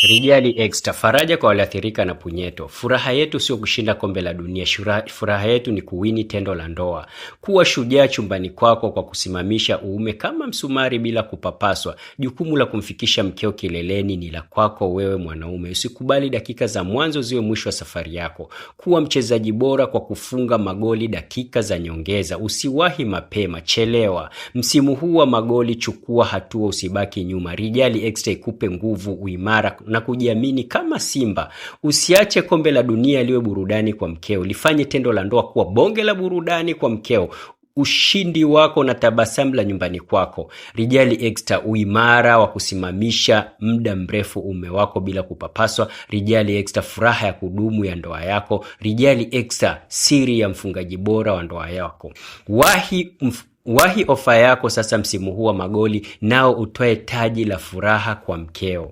Rijali Extra, faraja kwa walioathirika na punyeto. Furaha yetu sio kushinda kombe la dunia, furaha yetu ni kuwini tendo la ndoa. Kuwa shujaa chumbani kwako kwa kusimamisha uume kama msumari bila kupapaswa. Jukumu la kumfikisha mkeo kileleni ni la kwako wewe mwanaume. Usikubali dakika za mwanzo ziwe mwisho wa safari yako. Kuwa mchezaji bora kwa kufunga magoli dakika za nyongeza. Usiwahi mapema, chelewa. Msimu huu wa magoli, chukua hatua, usibaki nyuma. Rijali Extra ikupe nguvu, uimara na kujiamini kama simba. Usiache kombe la dunia liwe burudani kwa mkeo, lifanye tendo la ndoa kuwa bonge la burudani kwa mkeo. Ushindi wako na tabasamu la nyumbani kwako. Rijali Extra, uimara wa kusimamisha muda mrefu ume wako bila kupapaswa. Rijali Extra, furaha ya kudumu ya ndoa yako. Rijali Extra, siri ya mfungaji bora wa ndoa yako. Wahi ofa yako sasa msimu huu wa magoli, nao utwae taji la furaha kwa mkeo.